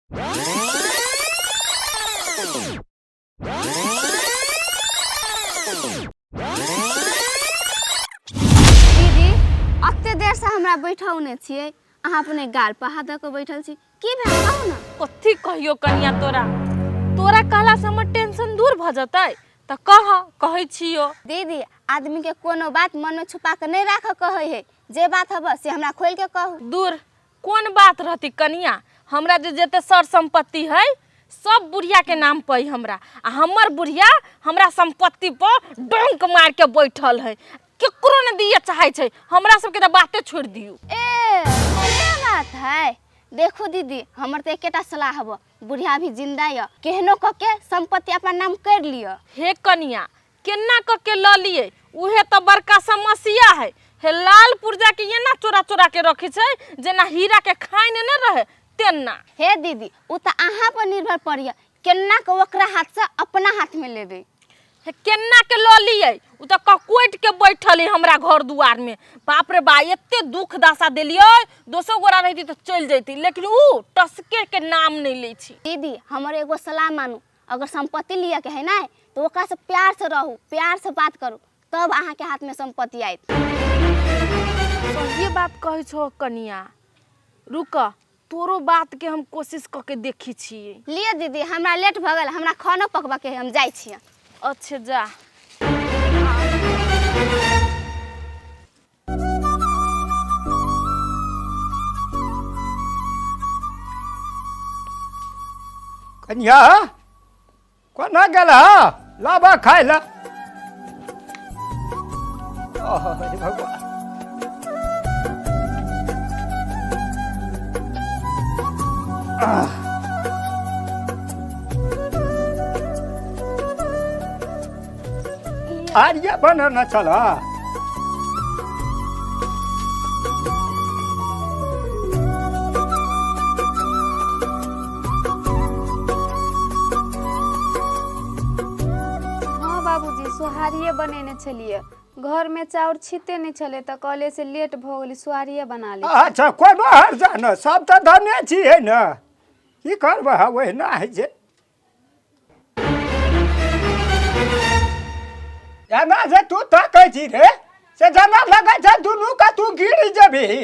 दीदी, अते देर से हमरा बैठौने छियै, अहाँ अपने गाल पर हाथ धऽ कऽ बैठल छी, की भेल कहू ने? कथी कहियो कनिया, तोरा तोरा कहला से हमर टेंशन दूर भऽ जेतै तऽ कह, कहै छियो। दीदी, आदमी के कोनो बात मन में छुपा के नहीं राख कहै है, जे बात हब से हमरा खोल के कहू। दूर कोन बात रहती कनिया, हमरा जे जते सर संपत्ति है सब बुढ़िया के नाम पर है हमरा, आ हमर बुढ़िया हमरा संपत्ति पर डंक मार के बैठल है, केकरो ने दिए चाहे छै, हमरा सबके तऽ बाते छोड़ दियौ। ए से बात है। देखू दीदी, हमर तऽ एकेटा सलाह हब, बुढ़िया भी जिंदा यऽ, केहनो कऽ के संपत्ति अपन नाम कर लिअ। हे कनिया, केना कऽ के लऽ लिए उहे तऽ बड़का समस्या है। हे लाल पुर्जा के एना चोरा चोरा के रखै छै जेना हीरा के खाइन ने रहे तेना। हे दीदी, ओ तऽ अहाँ पर निर्भर पड़िय, केना के ओकरा हाथ से अपना हाथ में लेबै। हे केना के लऽ लिए, उ तऽ ककोटि के बैठल है हमरा घर दुआर में। बाप रे बा, एते दुख दशा देलियै, दोसर गोरा रहिती तऽ चलि जैती, लेकिन उ टसके के नाम नहि लै छी। दीदी, हमर एगो सलाह मानू, अगर संपत्ति लिअ के है ना तो ओकरा से प्यार से रहू, प्यार से बात करू, तब अहाँ के हाथ में संपत्ति आयत। सहिए बात कहै छौ कनिया, रुक तोरो बात के हम कोशिश कऽ के देखी छियै। लिअ दीदी, हमरा लेट भऽ गेल, हमरा खानो पकबऽ के है, हम जाइ छियै। अच्छा जा। कन्या कोना गेल लाबा खाय ला। अरे भगवान, आर्य बनना चला। हाँ बाबूजी, सोहारिए बनेने छलियै, घरमे चाउर छिते नहि छलै तऽ कहलियै से लेट भऽ गेलै, सोहारिए बना लै। अच्छा कोनो हर्जा न, सब तऽ धने छियै ने, की करबै, ओहिना होइ छै। एना जे तू तकै छी रे से जेना लगै छै दुनू के तू गिर जेबही।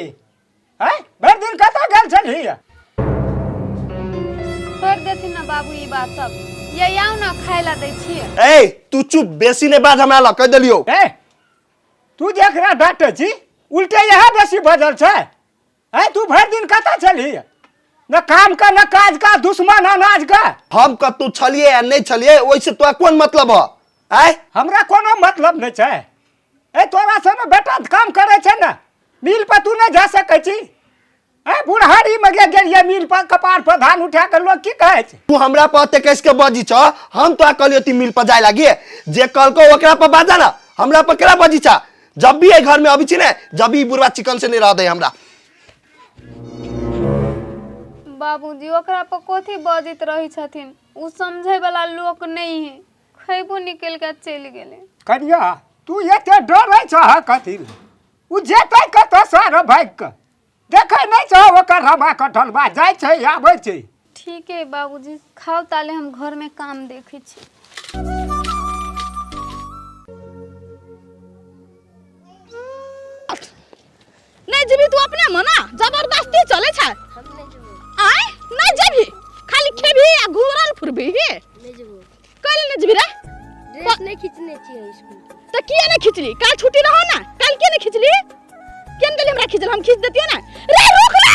हैं, भरि दिन कतऽ गेल छलही? छोड़ि देथिन ने बाबू ई बात सब, ये आउ ने खाय ला दै छियै। ए तू चुप, बेसी नहि बाज हमरा लग, कहि देलियौ। ए तू जेकरा डाँटै छी उल्टे इएह बेसी बजल छै। हैं, तू भरि दिन कतऽ छलही? न काम का न काज का, दुश्मन अनाज का। हम कतौ छलियै आ नहि छलियै ओहिसँ तोरा कोन मतलब ह? आँय, हमरा कोनो मतलब नहि छै। ए तोरा से ने बेटा काम करै छै ने मिल पर, तू नहि जा सकै छी? ए बुढ़ारी में गे गेलियै मिल पर, कपार पर धान उठा के लोग की कहै छै? तू हमरा पर एते कैस के बजी छ? हम तोरा कहलियो ती मिल पर जाय लागी? जे कहलको ओकरा पर बाजा ना, हमरा पर केना बजी छ? जब भी एहि घर में अबै छी ने, जब भी ई बुढ़वा चिकन से नहीं रह दे हमरा। बाबूजी ओकरा पर कथी बजैत रहै छथिन, ओ समझै वाला लोक नहि है, खैबो निकलि के चलि गेलै। कनिया, तू एते डरै छह कथी लए? ओ जेतै कतऽ सर भागि कऽ? देखै नहि छह ओकर रवा कटलबा जाइ छै आबै छै। ठीक है बाबूजी, खाओ ताले, हम घर में काम देखै छी। नहीं जेबी तू अपने मना जबरदस्ती चले छै। आय नहीं जेबी, खाली खेबी आ घूरल फुरबी। हे नहीं जेबो। कल नहीं जेबी रे? ड्रेस नहीं खींचने छियै स्कूल के। तो किया नहीं खींचली? काल छुट्टी रहो ना, काल किया नहीं खींचली? केन देली हमरा खींचल, हम खींच देतियो ना रे। रुक रे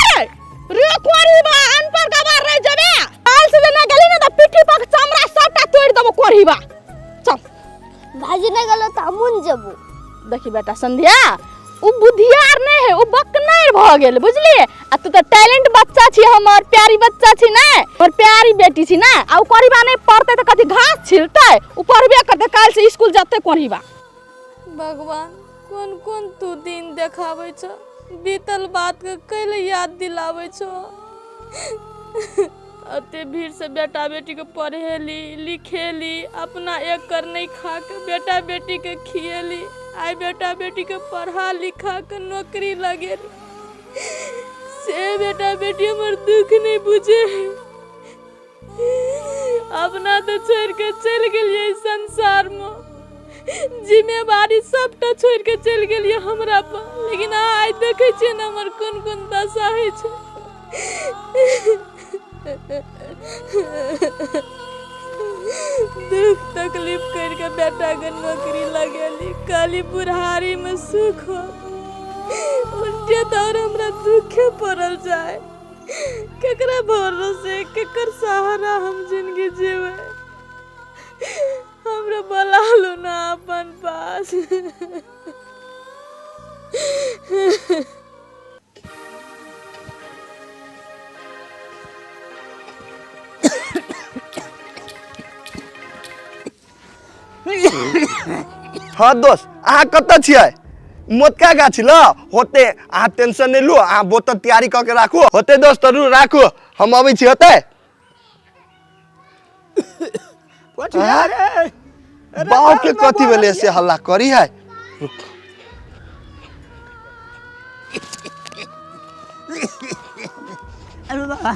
रे कोरी बा, अनपढ़ गवार रह जबे। काल से ना गेली ना त पिट्ठी पर चमड़ा सबटा तोड़ देबो कोरी बा। चल। भाजी नहीं गेलो त हमहूँ न जेबो। देखी बेटा संध्या, उ बुधियार नहीं है, उ बकनार भ गेल बुझलिए। आ तू त टैलेंट बच्चा छी, हमर प्यारी बच्चा छी ना, हमर प्यारी बेटी छी ना। आ उ कोरीबा नहीं पढ़ते त कथी घास छिलते? उ पढ़बे करते, काल से स्कूल जते कोरीबा। भगवान कोन कोन तू दिन देखाबै छौ, बीतल बात के कैले याद दिलाबै छौ। अते भीड़ से बेटा बेटी के पढ़ेली लिखेली, अपना एक कर नहीं खा के बेटा बेटी के खिएली, आइ बेटा बेटी के पढ़ा लिखा के नौकरी लगेली, से बेटा बेटी हमर दुख नहीं बुझे। अपना तऽ छोड़ि कऽ चलि गेलियै संसारमे, जिम्मेवारी सबटा छोड़ि कऽ चलि गेलियै हमरा पर, लेकिन अहाँ आइ देखै छियै ने हमर कोन कोन दशा होइ छै। दुख तकलीफ करि कऽ बेटाके नौकरी लगेली, कहली बुढ़ारीमे सुख हो, उल्टे तऽ आओर हमरा दुखे पड़ल जाय। केकरा भरोसे, केकर सहारा हम जिंदगी जीबै? हमरा बोला लू ना अपन पास। हाँ दोस्त, अहाँ कतऽ छियै? मोतका गाछी ल होते। अहाँ टेंशन नहि लू, अहाँ बोतल तैयारी कऽ के राखू। होते दोस्त, रू राखू, हम अबै छी। होते। पठिया रे, अरे बाप के बाप रे, कथी भेलै से हल्ला करी है? अरे बाबा,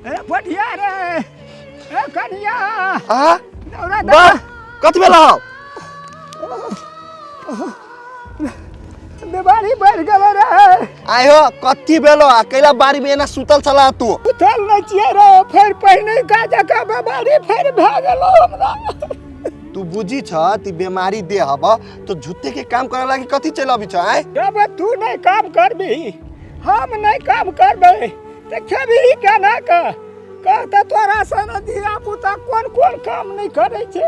अरे पठिया रे, ए कनिया। आ दौड़ा। बाप, कथी भेल हौ? बीमारी बढ़ि गेलै रे। आइ हो, कथी भेलो आ कैला बाड़ी में एना सुतल छला तू? उठल नहि छियै रे, फेर पहिने का जकाँ बीमारी फेर भए गेलो हमरा। तू बुझी छ ती बीमारी दे हब तो झूठे के काम करे लागी कथी चल अबी छ आइ? जब तू नहि काम करबही, हम नहि काम करबै तऽ खेबही केना कऽ? कह तऽ, तोरा सन धिया पुता कोन कोन काम नहि करै छै,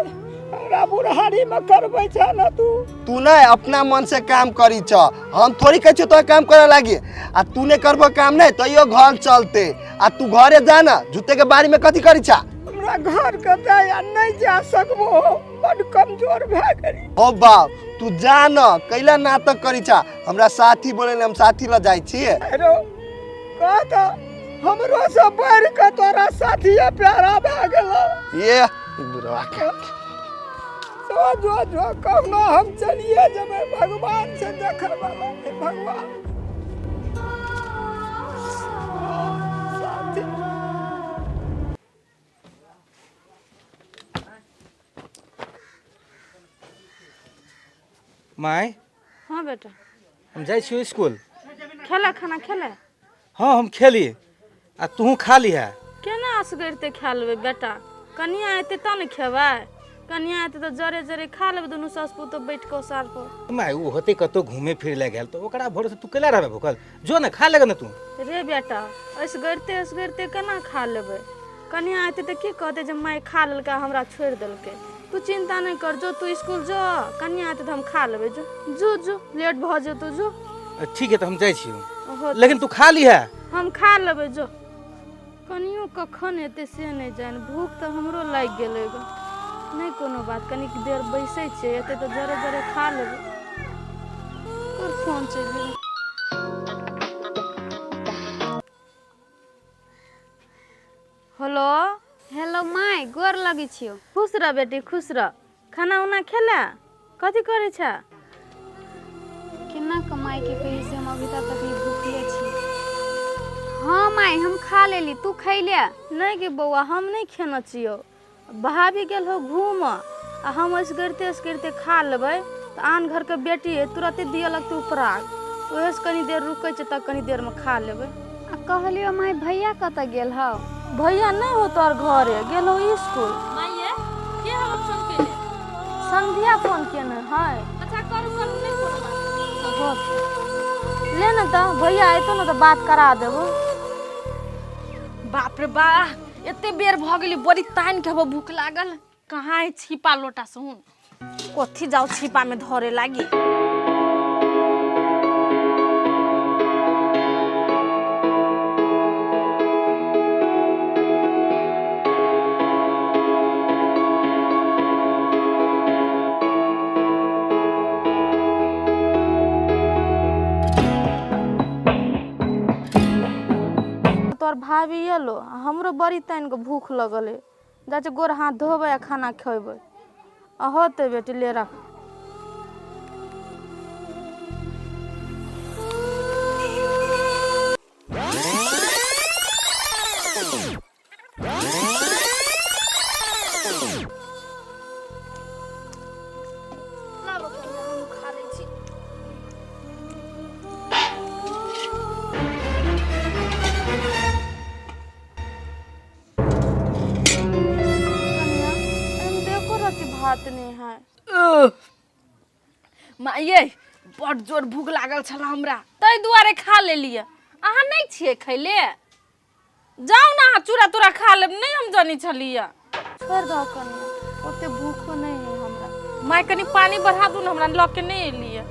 हमरा बुढ़ारीमे करबै छै ने तू? तू नहीं अपना मन से काम करी छ, हम थोड़ी कहै छियौ तोरा काम करे लागी। आ तू नहीं करबो काम नहीं तैयो घर चलते। आ तू घरे जा ना, झूठे के बाड़ी में कथी करी छा? हमरा घर के दया नहि जा सकबो, बड कमजोर भए गेली। हो बाप, तू जा न, कैला नाटक करी छा? हमरा साथी बोले, हम साथी ल जाइ छी। हेलो, कह तऽ, हमरो से बढ़ि कऽ तोरा साथिये प्यारा भए गेलो? ये बुढ़वा के। जो जो जो, कहुना हम चलिए जेबै, भगवान से देखै वाला हे भगवान। साथी। माय। हाँ बेटा। हम जाइ छियौ स्कूल। खेला खाना खेला? हाँ, हम खेली आ तूहू खा लिहे। केना असगरिते खा लेबै बेटा? कनिया एतै तब ने खेबै। कनिया एतै तऽ जरे जरे खा लेबै दुनू सास पुतोह बैठ कऽ ओसार पर। माय, ओ होतै कतहु घूमे फिरे लए गेल तऽ ओकरा भरोसे तू कैला रहबे भूखल? जो ने, खा लेगा ने तू। रे बेटा, असगरिते असगरिते केना खा लेबै? कनिया एतै तऽ की कहतै जे माय खा लेलकै, हमरा छोड़ि देलकै। तू चिंता नहि कर, जो तू स्कूल जो, कनिया एतै तऽ हम खा लेबै। जो जो जो, लेट भऽ जेतौ, जो। ठीक है, तऽ हम जाइ छियौ। हो। लेकिन तू खा लिहे। हम खा लेबै, जो। कनियो कखन एतै से नहि जानि, भूख तऽ हमरो लागि गेलै ग। नहि कोनो बात, कनिक देर बैसै छियै, एतै तऽ जरे जरे खा लेबै। कर फोन चलि गेलै। हेलो। हेलो my, गोर लगै छियौ। खुश रह बेटी, खुश रह। खाना उना खेला? कथी करै छ? केना कमाई के कही से हम अभी तक अभी भूखले छी। हाँ माय, हम खा लेली, तू खैले? नहि गे बौआ, हम नहि खेने छियौ। भाभी गेल हो घूम आ हम असगरिते असगरिते खा लेबै तऽ आन घरके बेटी है, तुरते दिअ लगतै उपराग। ओहेसँ कनी देर रुकै छै, तऽ कनी देरमे खा लेबै। आ कहलियौ माय, भैया कतऽ गेल हौ? भैया नहि हो तोहर घरे, गेल हो स्कूल। माइये, के हम फोन केले? संध्या फोन केने है। अच्छा, करू करू, नहि कोनो बात। हो, ले ने तऽ, भैया अयतौ ने तऽ बात करा देबो। बाप रे बा, एते बेर भऽ गेली, बड़ी तानि के हबो भूख लागल। कहाँ है छिपा लोटा सुन? कथी जाओ छिपा में धरे लागी। तोहर भाभी एलो आ हमरो बड़ी तानि के भूख लगल है। जाइ छै गोर हाथ धोबै आ खाना खेबै। आ होतै बेटी, ले रख। बात नहीं है। माये, बड़ जोर भूख लागल छल हमरा, ताहि दुआरे खा लेलियै। अहाँ नहि छियै खैले? जाउ ने अहाँ चूड़ा तूड़ा खा लेब। नहि, हम जानै छलियै। छोड़ दो कनिया, ओते भूखो नहीं है हमरा। माय, कनि पानी बढ़ा दू ने, हमरा लऽ के नहि एलियै।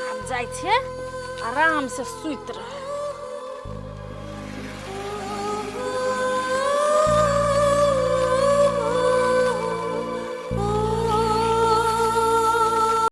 आब जाइ छियै आराम से सुति रह।